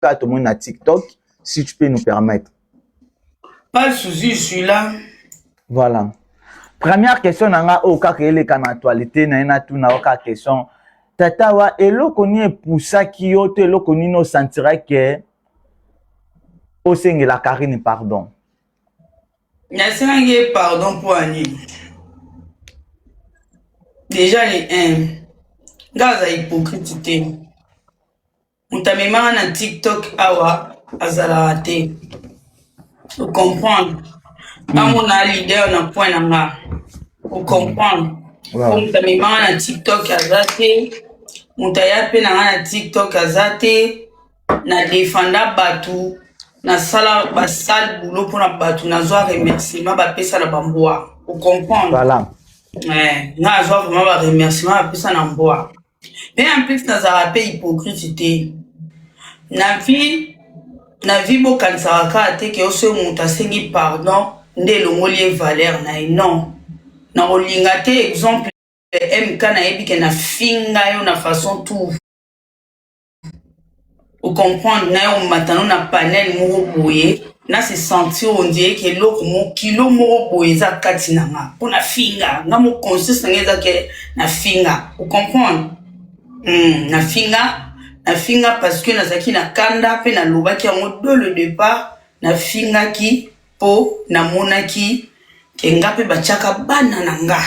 Kaka tomoni na TikTok, si tu peux nous permettre. Pas de souci, je suis là. Voilà. Première question na nga oyo kaka eleka na actualité na ye natuna yo kaka question. Tata wa eloko nini epusaki yo to eloko nini osentira ke osengela Karine pardon? Nasengaki ye pardon mpo ya nini? Déjà le 1 nga aza hypocrite te. Moto amemaka na tiktok awa azalaka te. O comprendre? Amona leader na point na nga. O comprendre? Po moto amemaka na tiktok aza te. Moto aya mpe na nga na tiktok aza te. Na defenda bato, nasala basale boulot mpona bato, nazwa remerciement bapesa na bambwa. O comprendre? Voilà. Eh, nga nazwa vraiment ba remerciement bapesa na mbwa. Mpe en plus nazalaka mpe hypocrite te. Na vie, na vie bokanisaka kaka te ke soki moto asengi pardon nde elongoli ye valeur na ye. Non. Nakolinga te exemple MK nayebi ke nafinga yo na façon tout. O comprendre na yo omata no na panel moko boye na se sentir on dirait ke eloko moko kilo moko boye eza kati na nga mpo na finga nga mo conscience na nga eza ke na finga. O comprendre? Na finga, na finga parce que nazalaki na kanda mpe nalobaki yango dès le départ. Nafingaki mpo namonaki ke nga mpe batiaka bana na nga.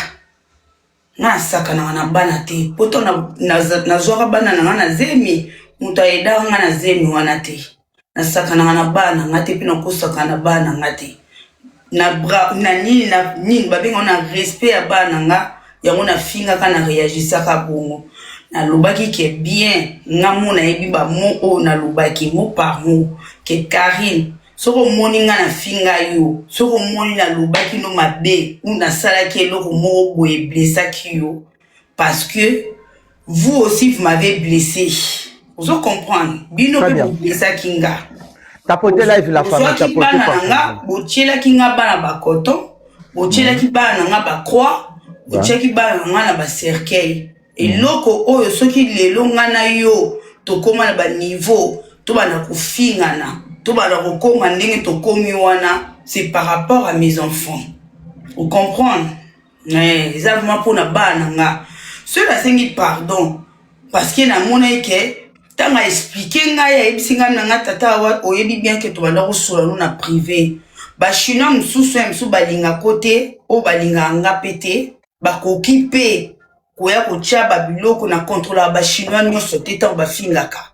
Nga nasakanaka na bana te po to nazwaka bana na nga na zemi, moto ayedaka nga na zemi wana te. Nasakanaka na bana na nga te mpe nakosakana na bana na nga te. Na bra, na nini na nini babenga na respect ya bana na nga, yango nafingaka na reagisaka bongo. Nalobaki ke bien nga mo nayebi ba mots oyo nalobaki mot par mot ke Karine soki omoni nga nafinga yo, soki omoni nalobaki no mabe ou nasalaki eloko moko boye blessaki yo parce que vous aussi vous m'avez blessé. Ozo comprendre? Bino Très pe bien. boblessaki nga. Tapoter live la famille, Bozwaki tapoter bana na partout. nga, botielaki nga bana ba coton, botielaki bana na nga ba croix, botielaki bana na nga na ba cercueil. Eloko oyo soki lelo nga na yo tokóma na ba niveau, tobanda kofingana, tobanda kokóma ndenge tokomi wana, c'est par rapport à mes enfants. Vous comprendre? Eh, eza vraiment mpona bana na nga. Soki nasengi pardon parce que namonaki ke ntango aexplike ngai, ayebisi ngai na ngai tata awa oyebi bien ke tobanda kosola no na privé. Ba chinois mosusu ya mosusu balingako te, oyo balingaka nga mpe te, bakoki mpe koya kotia ba biloko na contrôlaka ba chinois nyonso te ntango bafingaka.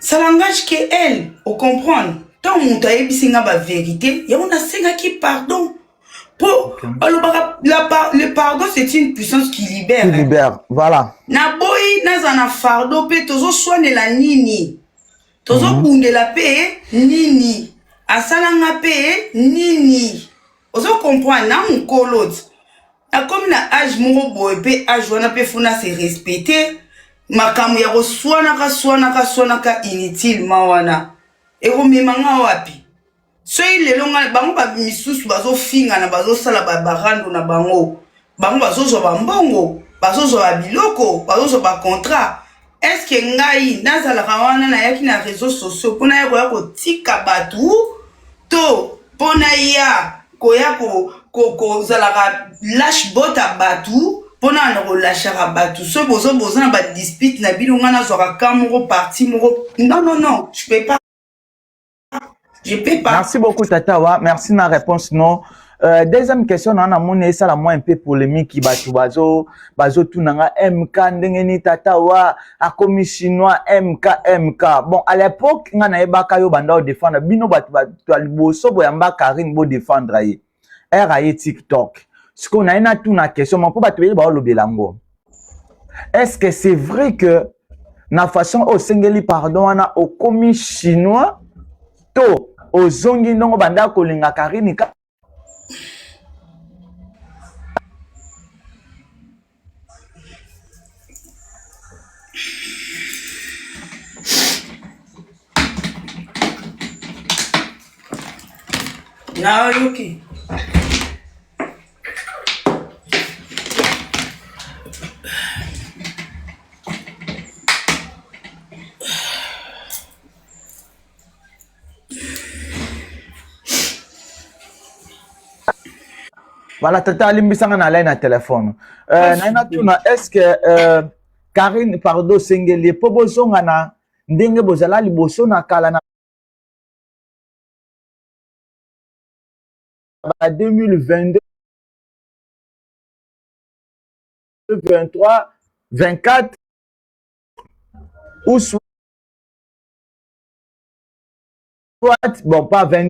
Ça langage que elle, o comprendre? Ntango moto ayebisi nga ba vérité, yango nasengaki pardon. Po balobaka le pardon c'est une puissance qui libère. Qui libère, voilà. Naboyi naza na fardeau mpe tozoswanela nini? Tozobundela mpe nini? Asalanga mpe nini? Ozo comprendre? Na mokolo ti nakomi na age moko boye mpe age wana mpe funa se respecter. Makambo ya koswanaka swanaka swanaka inutilement wana ekomema nga wapi? Soki lelo ngai bango ba misusu bazofingana, bazosala ba barando na bango, bango bazozwa bambongo, bazozwa ba biloko, bazozwa ba contrat. Est-ce que ngai nazalaka wana nayaki na réseaux sociaux mpo naya koya kotika bato to mpo naya koya kozalaka lâche bota bato mpo na na kolâchaka bato? Soki bozo boza na ba dispute na bino, ngai nazwaka ka moko parti moko. Non, non, non, je peux pas. Je peux pas. Merci beaucoup Tatawa, merci na réponse non. Deuxième question na namoni esala moi un peu polémique, bato bazo bazotuna nga MK ndenge ni Tatawa akomi chinois MK MK. Bon, à l'époque nga nayebaka yo banda odefendre bino bato bato ya liboso boyamba Karine bo défendre ye. R aye TikTok. Sikoyo naye natuna question mpo bato beye baolobela yango. Est-ce que c'est vrai que na façon oyo osengeli pardon wana okomi chinois to ozongi ndongo banda kolinga Karine ka Nayoki. Voilà, tata alimbisanga na lai na telefone. Naye natuna, est ce que Karine pardon osengeli ye mpo bozonga na ndenge bozala liboso na kala na ba 2022, 23, 24 ou soit, bon, pas 20?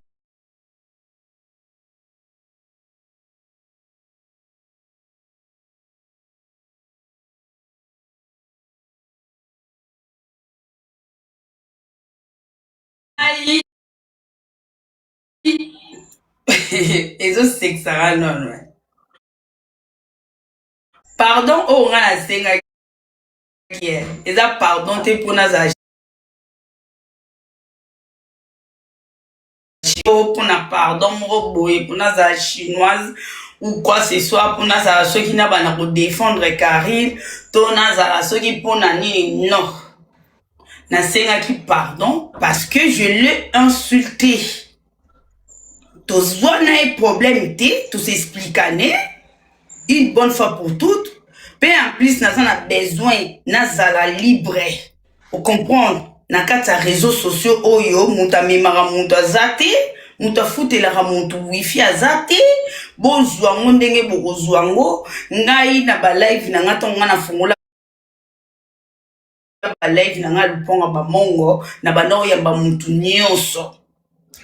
Ai, ezosekisaka nono. Pardon oyo nga nasengaki eza pardon te mpo nazala mpona pardon moko boye mpo nazala chinoise ou quoi ce soit, mpo nazala soki na bana kodéfendre Karine to nazala soki mpona nini. Non, nasengaki pardon parce que je l'ai insulté. Tozwa na ye problème te, tosexplikane une bonne fois pour toutes. Mpe en plus naza na besoin nazala libre, ocomprendre, na kati ya réseaux sociaux oyo moto amemaka moto aza te, moto afutelaka moto wifi aza te. Bozwa yango ndenge bokozwa yango. Ngai na balive na ngai, ntongo ngai nafongola balive na ngai, luponga bamongo na banda oyamba motu nyonso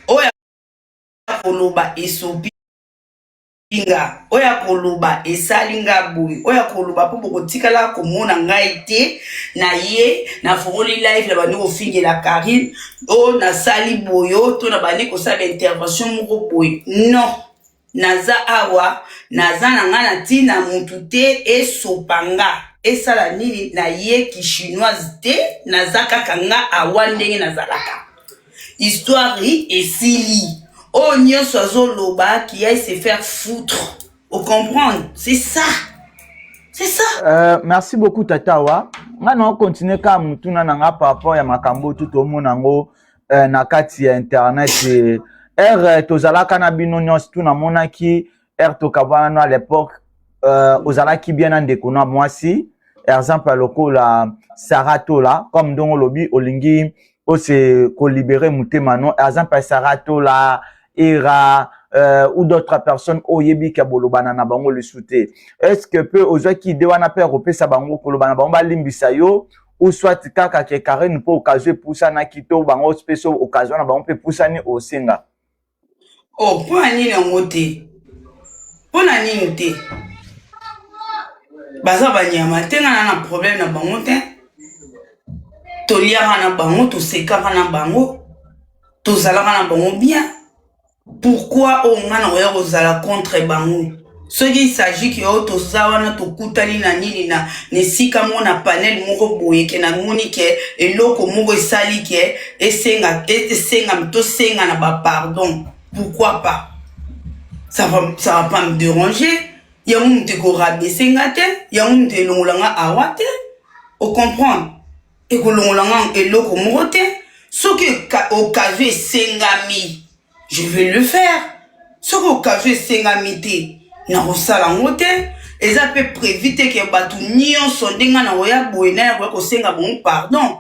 oyo akoloba esopi nga, oyo akoloba esali nga boye, oyo akoloba, mpo bokotikala komona ngai te na ye nafongoli live na bandi kofingela Karine, oyo nasali boyo to na bandi kosala baintervention moko boye. Non, naza awa, naza na ngai na ntina motu te esopa nga esala nini. Nayeki chinoise te, naza kaka nga awa ndenge nazalaka. Histoire esili. Oyo nyonso azoloba qui aille se faire foutre, ocomprendre? C'est ça, c'est ça. Merci beaucoup, tata wa nga. Na ocontinue kaka motuna na nga par rapport ya makambo oyo tomona yango na kati ya internet. Ere tozalaka na bino nyonso tu, namonaki ere tokabwana no à l'époque, ozalaki bien na ndeko na mwasi, exemple lokola Sara Tola. Comme ndongo olobi olingi ose kolibérer motema, no exemple Sara Tola, Era ou d'autres personnes oyebi ka bolobana na bango lisusu te, est ce que mpe ozwaki idée wana mpe ya kopesa bango, koloba na bango balimbisa yo, ou soit kaka ke Karine mpo occasion epusanaki to bango mpe so occasion na bango mpe epusani osenga? Oh, mpo na nini yango te? Mpo na nini te? Baza banyama te. Nga na na problème na bango te. Toliaka na bango, tosekaka na bango, tozalaka na bango bien. Pourquoi oyo nga na koya kozala contre bango? Soki il s'agit ke oyo toza wana, tokutani na nini na esika moko, na panel moko boye, ke namoni ke eloko moko esali ke esenga esenga tosenga na bapardon, pourquoi pas? Ça va pas me déranger. Yango moto ekorabaisser nga te, yango moto elongola nga awa te, ocomprendre? Ekolongola nga eloko moko te. Soki occasion esengami, je vais le faire. Soki occasion esengami te, nakosala yango te. Eza mpe prévu te ke bato nyonso ndenge na koya boye na ya koya kosenga bango pardon,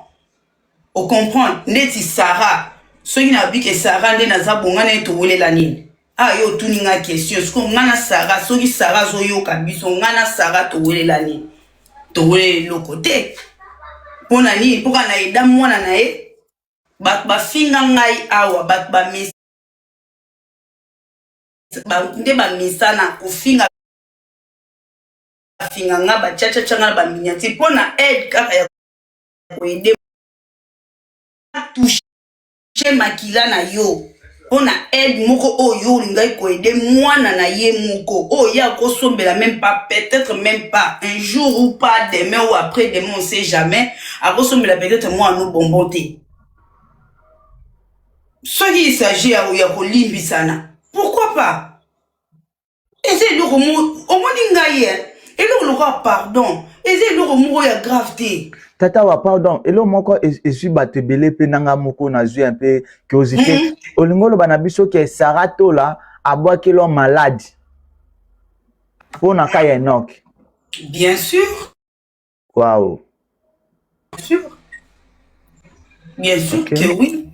ocomprendre? Ndeti Sara, soki nabi ke Sara nde naza bonga na ye, towelela nini? Ah, yo otuni nga question. Siko nga na Sara, soki Sara azoyoka biso, nga na Sara towelela nini? Towelela eloko te. Mpo na nini? Mpo kaka na eda mwana na ye. Bato bafinga ngai awa, bato bamesa nde bamesana kofinga finga nga, batiatiatia nga na baminiature mpo na aide kaka ya koaider. Touche makila na yo mpo na aide moko oyo olingaki koaider mwana na ye moko, oyo ye akosombela même pas, peut-être même pas un jour ou pas demain ou après demain, on sait jamais, akosombela peut-être mwana no bonbon te. Soki il s'agit ya kolimbisana, pourquoi pas? Eza eloko moko omoni ngai ye, eloko lokola pardon eza eloko moko ya grave te. Tata wa, pardon, eloko moko ezwi bato ebele mpe nanga moko nazwi mpe curiosité. Olingi oloba na biso ke Sara Tola abwakeli maladi? Mpo na ka ya Enoch. Bien sûr. Wow. Bien sûr. Bien sûr okay. que oui.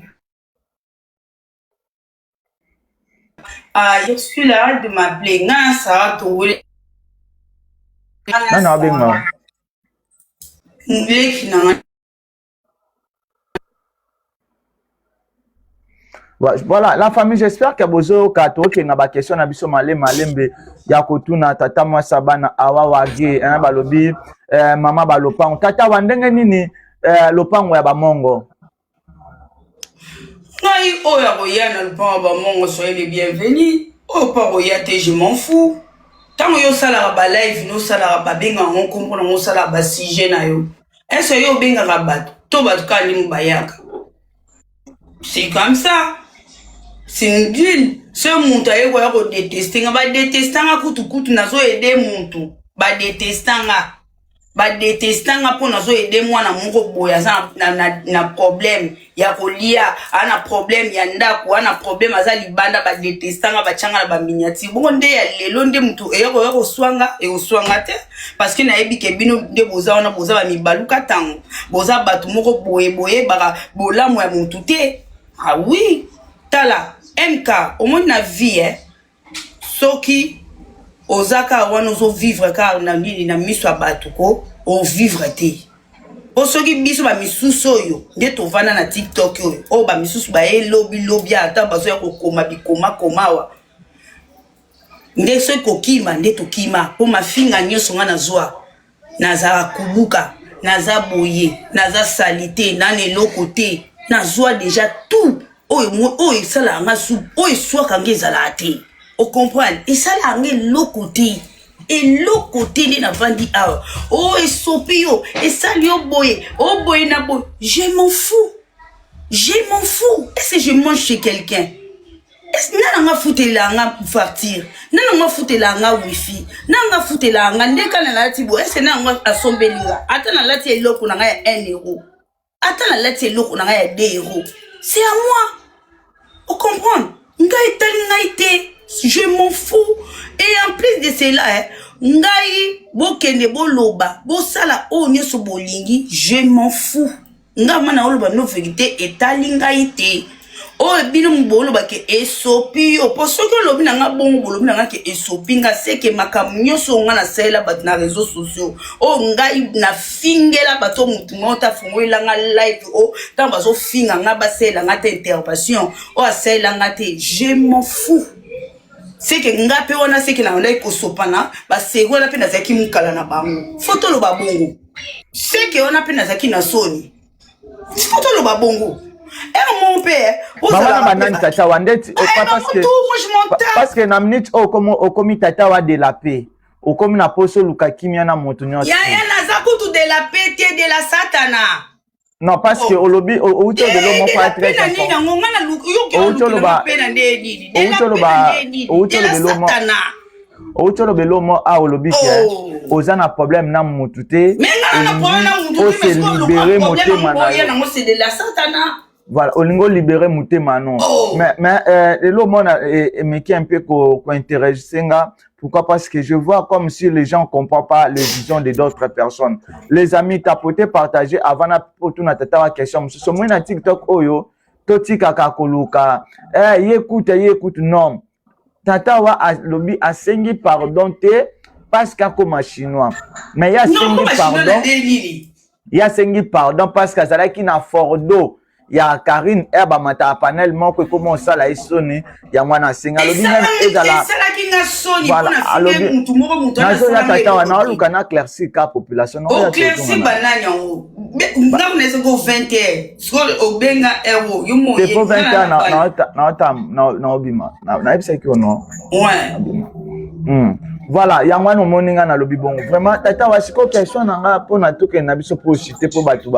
Ah, je suis là de m'appeler. Nga Sarah Towele. Nani abenga? Leki na nga. Voilà, la famille, j'espère que bozoyoka tokende na baquestion na biso malembe malembe ya kotuna tata mwasi bana awa wage hein, balobi eh, mama balopango tata wa ndenge nini eh, lopango ya bamongo ngai oyo akoya na lopango ya bamongo soyez le bienvenu oyo mpo akoya te je m'en fous ntango yo osalaka balive nosalaka babengaka yango nkombo nango osalaka basujet na yo ese yo obengaka bato to bato kaka ndimo bayaka c'est comme ça c'est nul ce moto aye koya kodeteste nga badetesta nga kutukutu nazo aide motu badetesta nga badetesta nga mpo nazo aide mwana moko boye aza na, na, na problème ya kolia aza na problème ya ndako aza na problème aza libanda badetesta nga batya nga na baminiature bongo nde ya lelo nde motu eya koya koswa nga ekoswa nga te parce que nayebi ke bino nde boza wana boza bamibaluka ntango boza bato moko boye boyebaka bolamu ya motu te ah oui tala mk omoni na vie eh? soki oza kaka wana ozovivre kaka na nini na miso ya bato ko ovivre te po soki biso bamisusu oyo nde tovanda na tiktok oyo oyo bamisusu baye lobi lobi ata bazoya kokoma bikomakoma awa nde soki kokima nde tokima mpo mafinga nyonso nga nazwa nazala kubuka naza boye naza salite nana eloko te nazwa deja tout oyo oyo esalaka nga supu oyo eswaka nga ezalaka te ocomprendre esalaka nga eloko te eloko te nde navandi awa o oh, esopi yo esali yo boye o oh, boye na boye je m'en fous je m'en fous est ce que je mange chez quelqu'un nana nga futela nga facture nana nga futela nga wifi nana nga futela nga nde kaka nalati boye ese nana nga asombeli nga ata nalati eloko na nga ya 1 euro ata nalati eloko na nga ya 2 euro c'est à moi ocomprendre ngai etali ngai te je m'en fous et en plus de cela eh, ngai bokende boloba bosala oyo nyonso bolingi je m'en fous nga ma naoloba bino verite etali ngai te oyo bino boloba ke esopi yo mpo soki olobi na nga bongo bolobi na nga ke esopi nga seke makambo nyonso oyo nga nasalela bato na réseau sociaux oyo ngai nafingela bato oyo motu moko te afongolela nga live oyo ntango bazofinga nga basalela nga te intervention oyo asalela nga te je m'en fous seke nga mpe wana seke nabandaki kosopana baseri wana mpe nazalaki mokala na bango fo toloba bongo seke wana mpe nazalaki na soni fo toloba bongo ere moko mpe eh, ozala banani tata wa ndeti eh, parce que na minute oyo okomi tata wa de la paix okomi na poso oluka kimia na moto nyonso yaya naza kutu de la paix te de la satana non parce que oh. olobi outi oloba moko ya très important outi oloba outi oloba outi oloba eloko outi oloba eloko moko awa olobi ke oh. oza na problème na mutu te ose libere motema na yo voilà olingi olibere motema non oh. mais, mais euh, lelo omona emeki un peu kointeresse nga pourquoi parce que je vois comme si les gens comprennent pas les visions de d'autres personnes les amis tapoter partager avant na otuna tata wa question mosusu omoni na tiktok oyo totikaka koluka eh, ye kuta ye kutu non tata wa alobi asengi pardon te parce qu'akoma chinois mais ye asengi pardon ye asengi pardon parce que azalaki na fordo ya Karine er bamataka panel moko ekoma osala ye soni yango wana asengi alobi meme ezala esalaki nga soni mpona alobi mutu moko mutu nazoya tata wana aluka na clairci ka population oclairci banani yango ndako na ezoko 20 heures sikoyo obenga heure oyo yo moye po 20 heures naota naobima nayebisaki yo no hmm. voilà yango wana omoni ngai nalobi bongo vraiment tata wa sikoyo question na ngai mpona tokende na biso mpo chite mpo bato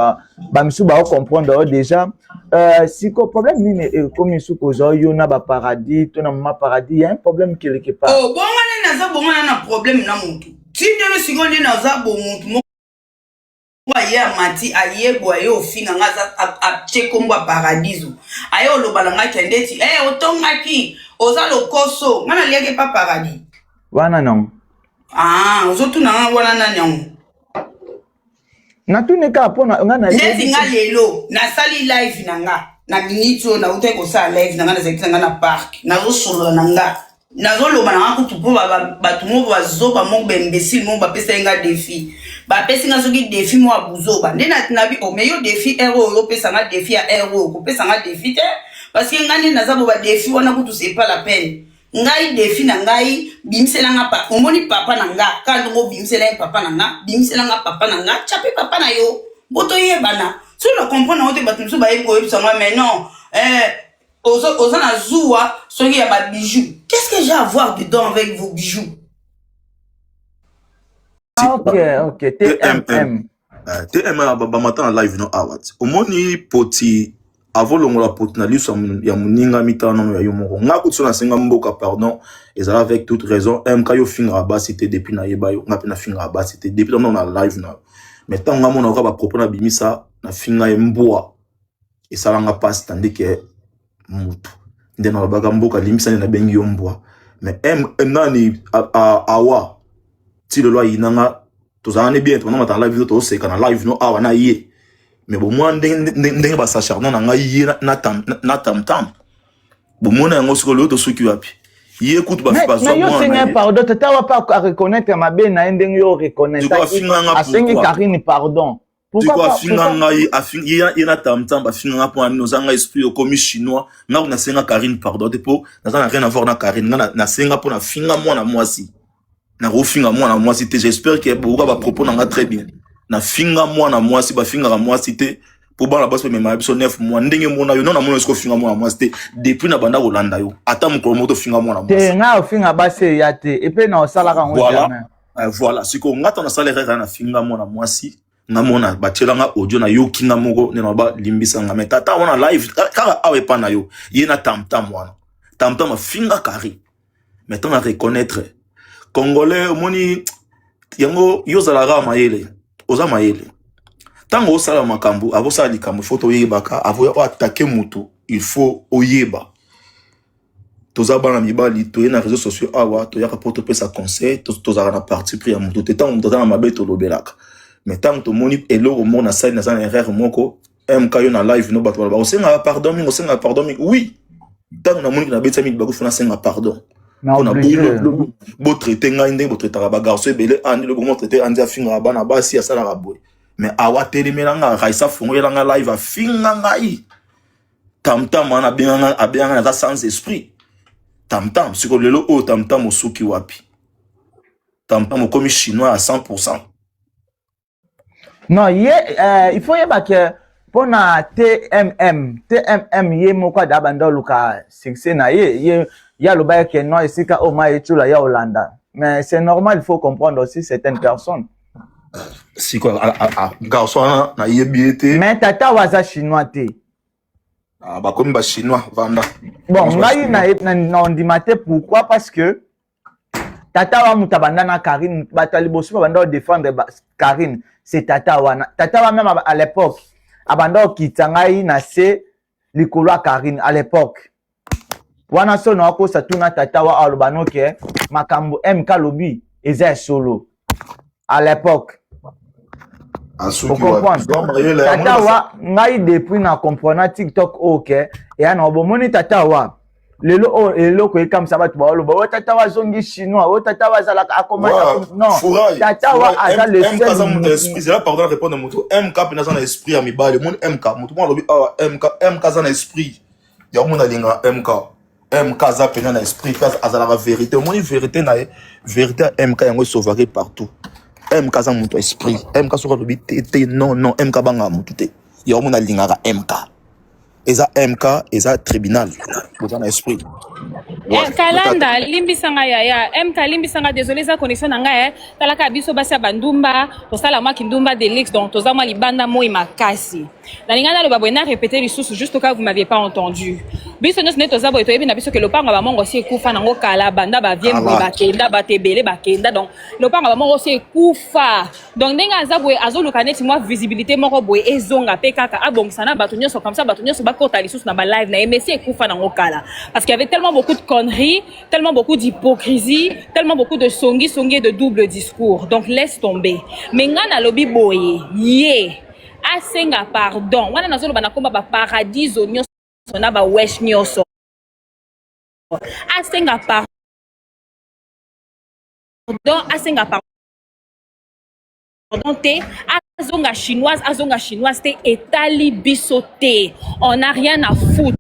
bamisusu baocomprendre yo déjà euh, sikoyo problème nini ekomi su kozwa yo na baparadis to na mama paradis ya un problème quelque part oh, bongana naza bongana na problème na motu ti ndenge sikoyo nde naza bomotu moko aye amati aye boye aye ofinga nga aza atie kombo ya paradiso aye oloba na nga ke ndeti eh otongaki oza lokoso nga naliaki pa paradis wana non. Ah, ozotuna nga wana nani yango? Natuni kaka mpona nga na Neti nga lelo nasali live na nga na minute oyo, nautaki kosala live na nga, nazalaki na nga na park, nazosolola na nga, nazoloba na nga kutu mpo bato moko bazoba, moko baimbécile moko bapesaki nga défi, bapesi nga soki défi moko ya buzoba nde nabi o mais yo défi r oyo opesa nga, défi ya r oyo kopesa nga défi te, parce que nga nde naza bo badéfi wana kutu c'est pas la peine. Ngai défi na ngai, bimisela nga pa omoni papa na nga kaka ndongo, obimisela ye papa na nga, bimisela nga papa na nga, tya mpe papa na yo mpo toyebana. Soki na comprendre yango te, bato mosusu bayebi koyebisa nga, mais non, eh, oza na zuwa soki ya babijoux. Qu'est-ce que j'ai à voir dedans avec vos bijoux? Ah, ok, TMM. TMM bamata na live no awa ti omoni poti avolongola poti na liso ya moninga mitano nano ya yo moko. Nga kutu so nasenga mboka pardon, ezala avec toute raison. MK, yo fingaka basi te. Depuis nayeba yo, nga mpe nafingaka basi te depuis nano na live na yo. Mais ntango nga mona oka bapropos na bimisa, nafinga ye mbwa, esalanga mpasi, tandis que mutu nde nalobaka mboka limbisa nde nabengi yo mbwa. Mais M nani awa ti lelo ayinanga, tozala ne bien, tobanda na live, tozoseka na live no awa na ye. Mais bomona ndenge basacharna na ngai ye na tamtam, bomona yango. Sikoyo lelo tosuki wapi? Ye kutu bafi bazwa. Yo senga pardon, tata wa pa areconnaître mabe na ye ndenge yo reconnaître, asengi Karine pardon. Siko afinga ngai ye na tamtam, bafinga nga mpona nini? Oza ngai esprit, okomi chinois. Nga nasenga Karine pardon te mpo naza na rien à voir na Karine. Nga nasenga mpo nafinga mwana mwasi, nakofinga mwana mwasi te. J'espère que bokoka bapropos na nga très bien. Nafinga mwana mwasi, bafingaka mwasi te, mpo bana basi bamemaka biso 9 mois. Ndenge mona yo no, namona esiko ofinga mwana mwasi te. Depuis na banda kolanda yo, ata mokolo moko tofinga mwana mwasi te. Ngai ofinga basi eya te, epe na osalaka yango. Voilà, voilà. Sikoyo nga ntango nasala erreur, nafinga mwana mwasi, nga mona batielanga audio, nayoki nga moko nde na balimbisanga. Mais tata wana live kaka awa epa na yo, ye na tamtam wana, tamtam afinga kari. Mais ntango na reconnaître, congolais omoni yango, yo ozalaka mayele, oza mayele. Ntango osala makambo, avosala likambo, il faut toyebaka avo oattaquer motu, il faut oyeba. Toza bana mibali, toye na réseaux sociaux awa, toyaka mpo topesa conseil. Tozalaka na parti pris ya motu te. Ntango moto aza na mabe, tolobelaka. Mais ntango tomoni eloko moko nasali, naza na erreur moko, MK yo na live no, bato baloba osengaka pardon mingi, osengaka pardon mingi. Oui, ntango namoniki nabetisa mingi bakufi, nasenga pardon mpona botraiter ngai ndenge botraitaka bagarçon ebele. Andi lobo motraiter andi, afingaka bana basi, asalaka boye. Mais awa atelemela nga, Raisa afongolela nga live, afinga ngai tamtam wana, abenganga naza sans esprit, tamtam. Siko lelo oyo tamtam osuki wapi? Tamtam okomi chinois à 100. Non, ye il faut yeba ke mpona TMM, TMM ye moko ada banda oluka succès na ye. Ye alobaki ke non, esika oyo ma etula ya olanda. Mais c'est normal, il faut comprendre aussi certaines personnes. Sikoyo garçon wana nayebi ye te. Mais tata oyo aza chinois te. Ah, bakomi bachinois vanda. Bon, ngai na ondima te. Pourquoi? Parce que tata wa moto abanda na Karine, bato ya liboso babanda kodéfendre Karine, c'est tata wana. Tata wa même à l'époque abanda kokita ngai na se likolo ya Karine à l'époque wana. So na wakosa, tuna tata wa, aloba noke makambo MK alobi eza ya solo à l'époque. Ocomprendre, tata wa ngai depuis na comprendre TikTok oyo ke eya na bomoni tata wa lelo oyo, eloko ekamwisa bato, baoloba oyo tata wa azongi chinois, oyo tata wa azalaka akoma. Non, tata wa aza le seul. Esprit, pardon, répondre moto. MK mpe naza na esprit ya mibali. Omoni MK, moto moko alobi awa MK, MK aza na esprit yango. Mona alingaka MK, MK aza mpenza na esprit mpe azalaka vérité. Omoni vérité na ye, vérité ya MK yango esauvaki partout. MK aza moto ya esprit. MK soki alobi te te, non non, MK abangaka motu te. Yango mona alingaka MK. Eza MK, eza tribunal, boza na esprit. Ouais. Kalanda, limbisanga yaya MK, limbisanga, désolé, eza connexion na ngai. Talaka biso basi ya bandumba, tosala mwa kindumba delix, donc toza mwa libanda, moi makasi. Nalinga naloba boye, na répéter lisusu juste au cas où vous m'aviez pas entendu. Biso nyonso nde toza boye, toyebi na biso ke lopango ya bamongo si ekufa nango kala, banda bavie boye. Kala. Bakenda bato ebele bakenda, donc lopango ya bamongo si ekufa. Donc ndenge aza boye, azoluka neti mwa visibilité moko boye ezonga mpe kaka abongisa na bato nyonso, comme ça bato nyonso bakota lisusu na balive na ye. Mais si ekufa nango kala, parce qu'il y avait tellement beaucoup de conneries, tellement beaucoup d'hypocrisie, tellement beaucoup de songi songi et de double discours. Donc laisse tomber. Mais nga nalobi boye, ye asenga pardon wana, nazoloba na komba baparadiso nyonso na bawesh nyonso, asenga pardon, asenga pardon te, azonga chinoise, azonga chinoise te, etali biso te, on n'a rien à foutre.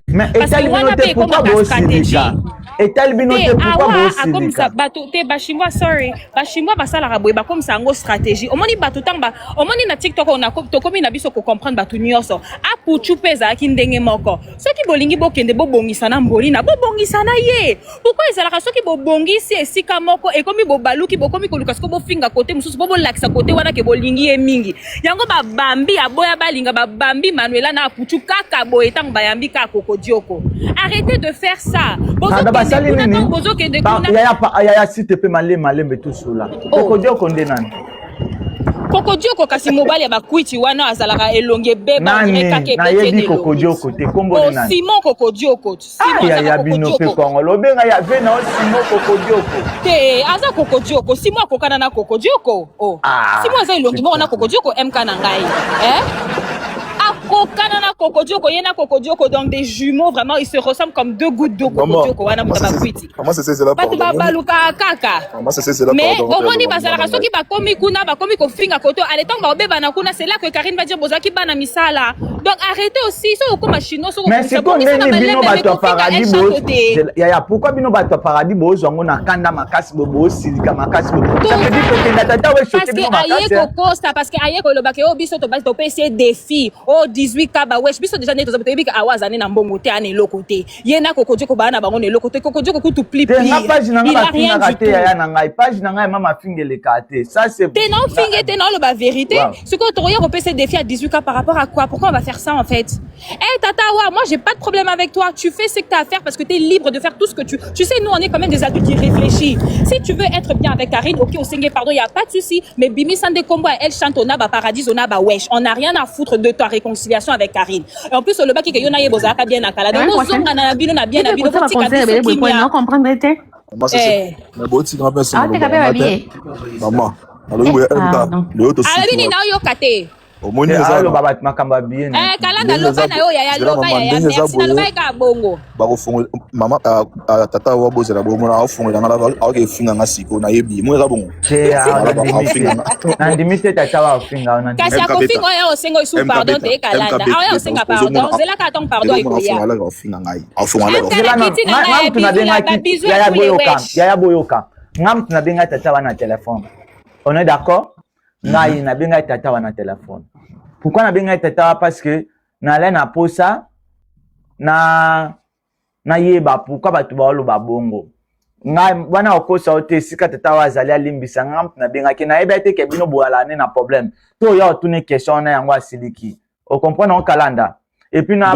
Mais Parce que etali bino wana te, mpe pourquoi ekomaka stratégie. bosilika? Etali bino Te te, pourquoi awa akomisa bosilika? Bato te, bachinois, sorry, bachinois basalaka boye, bakomisa yango stratégie. Omoni bato ntango omoni na TikTok oyo tokomi na biso kocomprendre bato nyonso. Apuchu mpe ezalaki ndenge moko. Soki bolingi bokende bobongisa na mbolina, bobongisa na ye. Pourquoi ezalaka soki bobongisi esika moko, ekomi bobaluki, bokomi koluka siko bofinga kote mosusu po bolakisa kote wana ke bolingi ye mingi? Yango babambi aboya balinga, babambi Manuela na Apuchu kaka boye. Ntango bayambi kaka Kokodioko, arrêtez de faire ça. Pardon, Bozokende basali kuna, nini? ntango bozokende kuna. Yaya, yaya, s'il te plaît, malembe malembe, tosola. Oh. Kokodioko nde nani? Kokodioko kasi mobali ya bakwiti wana, azalaka elongi ebeba. Nani? Ondire kaka ebeti. Nayebi Kokodioko te. Kombo nde Oh, nani? Simon Kokodioko. Simon Ah, azaka yaya, bino mpe. Kokodioko. Kongolo obenga ya ve na yo Simon Kokodioko? Te, aza Kokodioko. Simon akokana na Kokodioko. Oh. Ah, Simon aza elongi moko na Kokodioko. Mk na ngai, eh? Akokana na Kokodioko, ye na Kokodioko, donc des jumeaux vraiment, ils se ressemblent comme deux gouttes d'eau. Kokodioko wana, moto bakwiti. Maman, c'est là. Bato babalukaka kaka. Maman, c'est là. Mais omoni, bazalaka soki bakomi kuna, bakomi kofinga koto ale, ntango bakobebana kuna, c'est là que Karine va dire bozalaki bana misala. Donc arrêtez aussi. Soki okoma chinois, soki Mais sikoyo, ndeni bino bato ya paradis yaya, pourquoi bino bato ya paradis bozwa yango na kanda makasi boye, bosilika makasi boye? Ça veut dire kokenda tata we parce choke que bino aye makasi, hein? Kokosa, parce que aye kolobaka oyo biso topesi ye défi oyo 18 ka bawesh. Biso déjà nde toza, toyebi ke awa azali na mbongo te, ana eloko te. Ye na Kokodioko baa na bango na eloko te. Kokodioko kutu pli. Te, nga page na nga bafingaka te, yaya na ngai. Page na ngai mama afingeleka te, ça c'est Te, na ofinge te, na oloba vérité. Sikoyo tokoya kopesa défi à 18 k par rapport à quoi? Pourquoi on va faire ça en fait? Eh tata wa, moi j'ai pas de problème avec toi. Tu fais ce que tu as à faire parce que tu es libre de faire tout ce que tu sais. Nous, on est quand même des adultes qui réfléchissent. Si tu veux être bien avec Karine, ok, osenge pardon, y a pas de souci. Mais bimisa nde kombo, elle chante on a ba paradis, on a ba wesh. On n'a rien à foutre de ta réconciliation avec Karine. Et en plus, olobaki ke yo na ye bozalaka bien na kala. Donc ozonga na bino na bien na bino, botika biso kimia. Comprendre te. Eh. Botika mpe. Aoteka mpe babie. Mama, alobi boye, MK lelo. Alobi nini? Naoyoka te. Omoni. Aloba bato makambo ya bien. Eh, kalanda, loba na yo yaya, loba yaya. Merci, nalobaki kaka bongo. Bakofongola mama, tata wa bozela bomona aofongola nga, aoke efinga nga sikoyo. Nayebi mo eza bongo. Te, nandimi te, tata wa ofinga. Kasi akofinga oyo osenga oyo su pardon te. Kalanda aoya osenga pardon, ozelaka atongo pardon ekoya. Aofinga ngai, aofongola. Nga mutu nabengaki, yaya boyoka, yaya boyoka, nga mutu nabengaki tata wana na telefone. On est d'accord? Ngai nabengaki tata wana telefone. Pourquoi nabengaki tata wa? Parce que nalai na posa na nayeba pourquoi bato baoloba bongo. Ngai wana okosa yo te, esika tata oyo azali alimbisa nga. Mutu nabengaki, nayebi te ke bino boyala ne na problème to oya otuni question wana, yango asiliki. Ocomprendre okalanda et puis na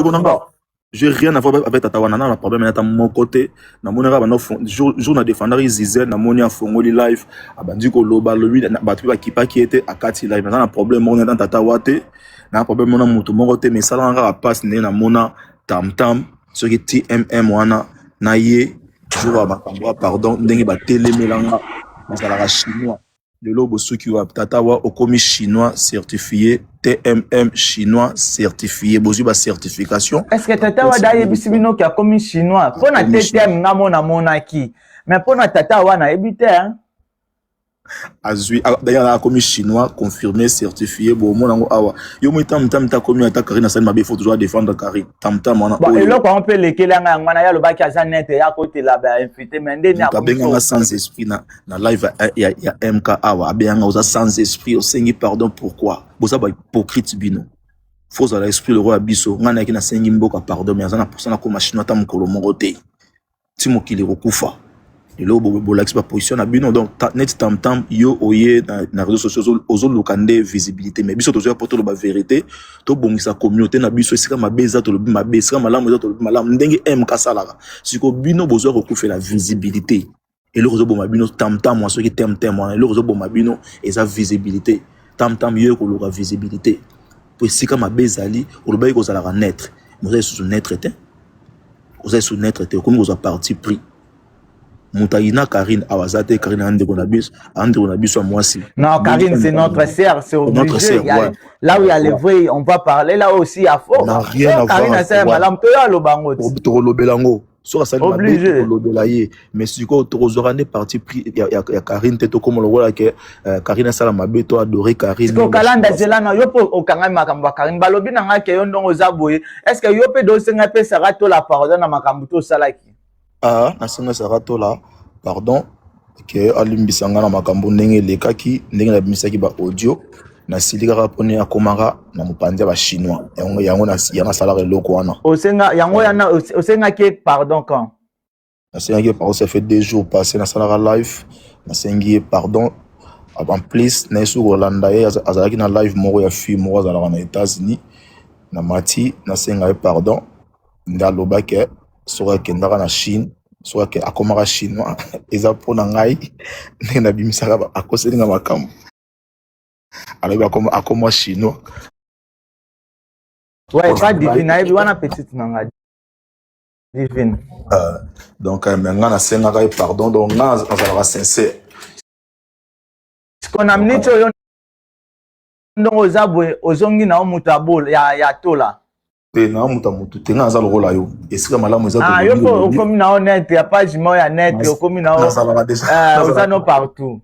J'ai rien à voir avec tata wana na problème ata moko te. Namoni kaka bando jour na défendaki Zizel, namoni afongoli live, abandi koloba, alobi bato mpe bakipaki ye te, akati live. Naza na problème moko na tata wa te, na problème moko na moto moko te. Mais esalaka kaka mpasi ndenge namona Tamtam, soki TMM wana na ye jour ya makambo ya pardon, ndenge batelemelanga bazalaka chinois. Lelo bosuki wapi? Tata wa okomi chinois certifié, TMM chinois certifié, bozwi bacertification. Est ce que tata wa da ayebisi bino ke akomi chinois? Mpo na TTM nga mo namonaki, mais mpo na tata wana ayebi te, hein? Azwi d'ailleurs akomi chinois confirmé, certifié. Bomona yango awa, yo moi Tamtam ta akomi. Ata Karine asali mabe, faut toujours défendre Karine Tamtam wana. Bon, eloko yango mpe elekeli yanga yango wana. Ye alobaki aza nete ya kotela bainvité, mais ndeni Abenganga sans esprit na live ya MK awa. Abenganga oza sans esprit, osengi pardon pourquoi? Boza bahypocrite bino. Faut ozala esprit le roi ya biso. Ngai nayaki nasengi mboka pardon, mais aza na posa nakoma chinois ata mokolo moko te, ti mokili ekokufa. Lelo bolakisi baposition na bino. Donc neti Tamtam, yo oye na réseaux sociaux, ozoluka nde visibilité, mais biso tozoya mpo toloba vérité, tobongisa communauté na biso. Esika mabe eza, tolobi mabe; esika malamu eza, tolobi malamu, ndenge MK asalaka. Sikoyo bino bozwa kokufela visibilité. Eloko ezoboma bino, Tamtam wa, soki Temtem wana, eloko ezoboma bino eza visibilité. Tamtam, yo ekoluka visibilité po esika mabe ezali, olobaki kozalaka neutre, mais oza lisusu neutre te, oza lisusu neutre te, okomi kozwa parti pris. Moto ayina Karine awa aza te. Karine aza ndeko na biso, aza ndeko na biso ya mwasi. Non, Karine, c'est notre sœur, c'est obligé. Notre sœur, ouais. Là où il y a les vrais, on va parler. Là aussi, il y a faux. N'a rien à voir. Karine, c'est madame, toya lobango. Tokolobela yango. Soki asali mabe, tokolobela ye, mais sikoyo tokozwaka nde parti pris ya Karine te. Tokóma lokola ke Karine asala mabe, to adore Karine. Sikoyo kalanda zela na yo mpo okangami makambo ya Karine. Balobi na ngai ke yo ndongo oza boye, est ce que yo mpe dosenga mpe Sara Tola pardon na makambo to osalaki? Ah, nasenga Sara Tola pardon ke alimbisa nga na makambo ndenge elekaki, ndenge nabimisaki baaudio. Nasili kaka mponi akomaka na mopanzi ya Bachinois. Yango yango asalaka eloko wana. Osenga yango yana, osengaki ye pardon quand? Nasengaki ye pardon, ça fait 2 jours passé, nasalaka live, nasengi ye pardon. En plus, naye soki kolanda ye, azalaki na live moko ya fille moko azalaka na États-Unis. Na mati, nasenga ye pardon, nde alobaki soki akendaka na Chine, soki akomaka Chinois, eza mpo na ngai, ndenge nabimisaka, akoselinga makambo, alobi akoma Chinois. Ouais, pas Divine, nayebi wana, petite na nga Divine. Donc mais nga nasengaka ye pardon, donc nga nazalaka sincère. Siko na miniti oyo, ndongo oza boye, ozongi na yo moto ya Tola? Te, na moto ya motu te. Nga naza lokola yo, esika malamu eza. Ah, yo mpo okomi na yo neutre, ya page moko ya neutre, okomi na yo, oza no partout.